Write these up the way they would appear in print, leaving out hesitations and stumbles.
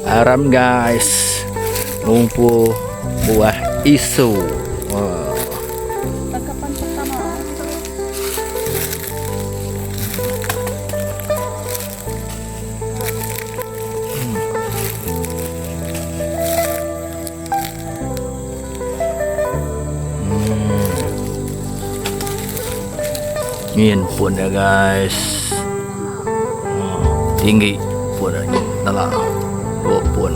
Aram guys. Ngumpul buah isu. Wah. Tangkapan pertama. Nyin pun dia guys. Tinggi pun dia nyin dalam dua pun.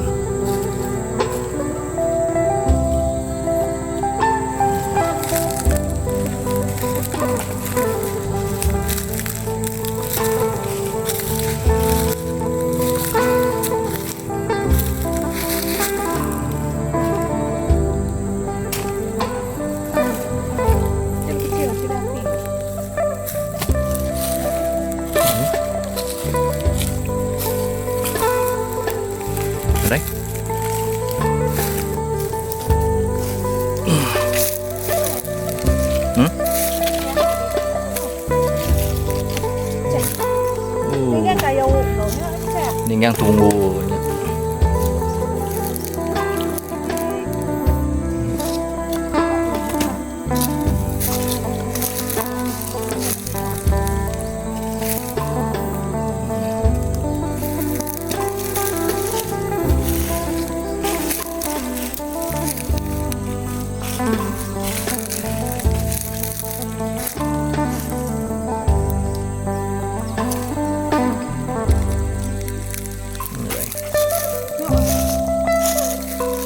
Ninggang tunggu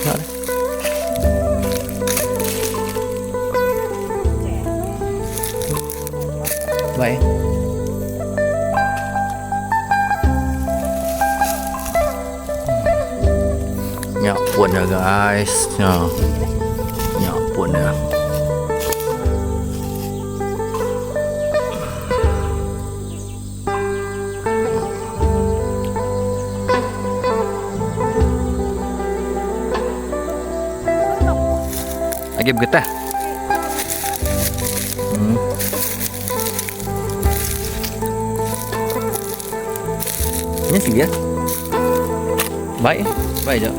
nya. Baik. Nya pun dah guys. Nya. Nya pun dah. Lagi bergetah. Ini sih ya. Baik, baik je.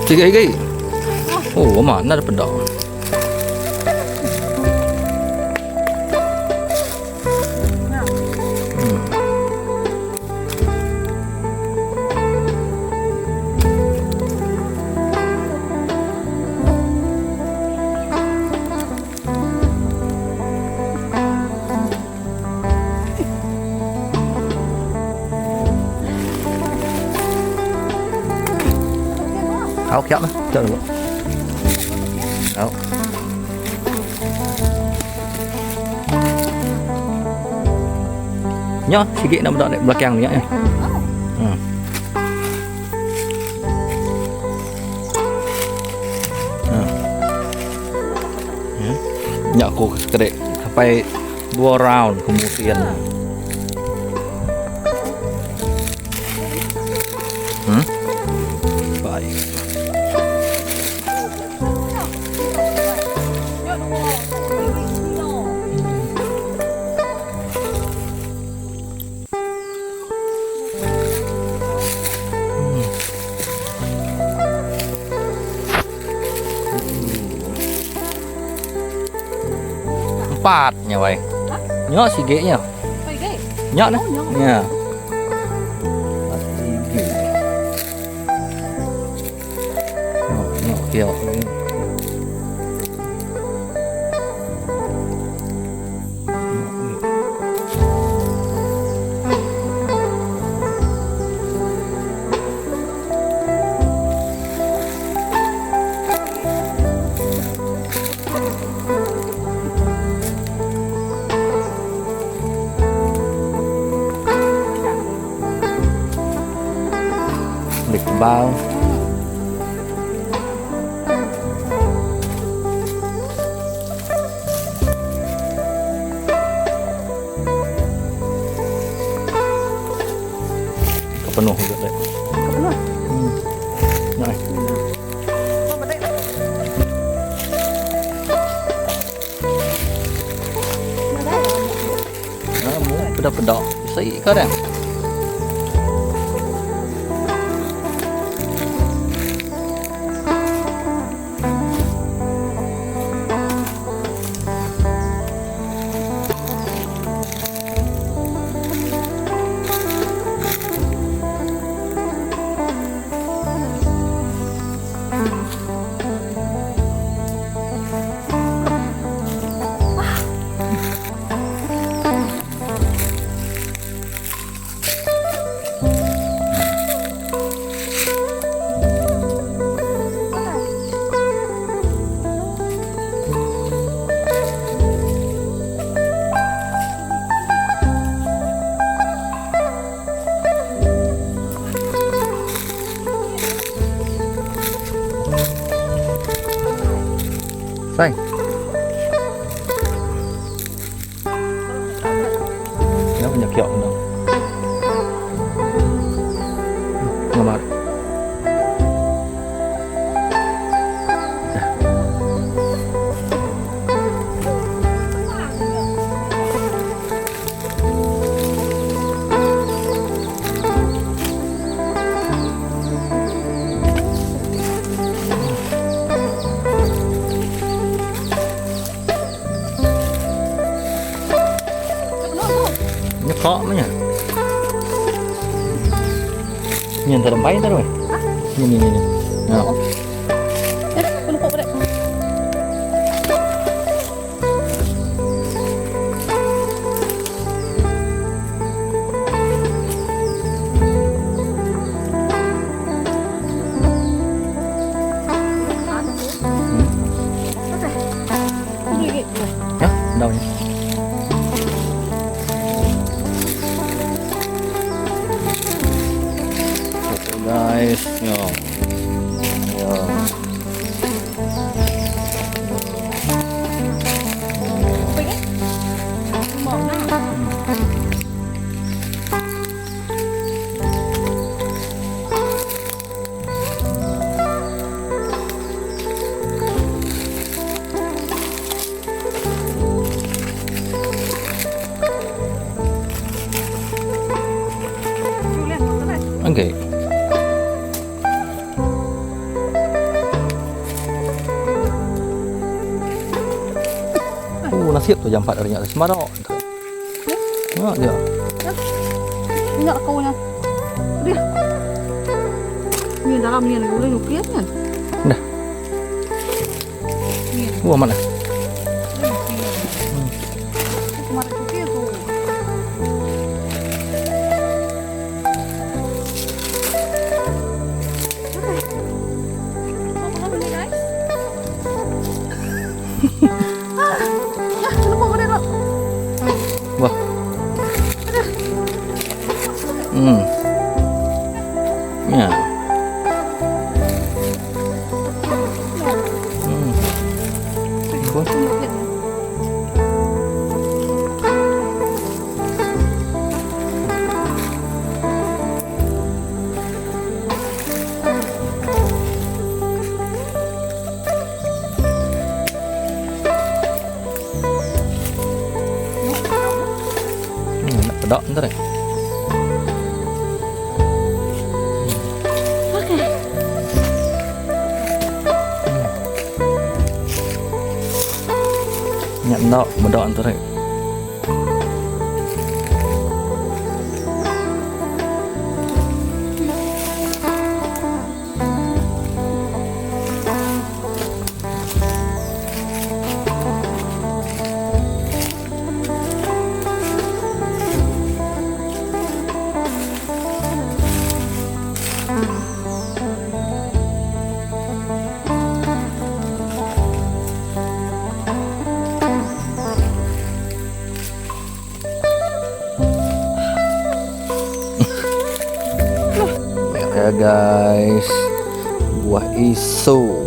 Tiga tiga. Oh, mana ada pedak. Áo kéo đó, cho được. Áo. Nya, sikit nak budak belakang ni ya. Nya aku kedek sampai dua round kemudian. Baik. Empat nya wai. Nya sige nya. Nya nah. Nya. Empat sige. Oh, nya okey. Lebih tebal. Penuh juga deh. Penuh. Peda-peda bisi ka deh. Sai. Nya punya kiok undang. Ngamar. Nyekak meh nya. Nya entah lembai entah weh. Ni ni ni ni. Ha. Eh, aku lupa pada. Ya, ndau nya. Okay, guys, yo. Yo. Okay. Oh, nasib tu jam 4 hari nya. Semarak. Ya, dia. Minyak kau nya. Dia. Ni dalam ni boleh nukir kan? Dah. Ni. Wah, mana? Kemarin nukir tu. Apa ni guys? Ya, lupa ko dito. Wah. Ya. Good. Nak pedak ntar eh. Okay. Nyak nak medak ntar eh. Ya guys, buah isu.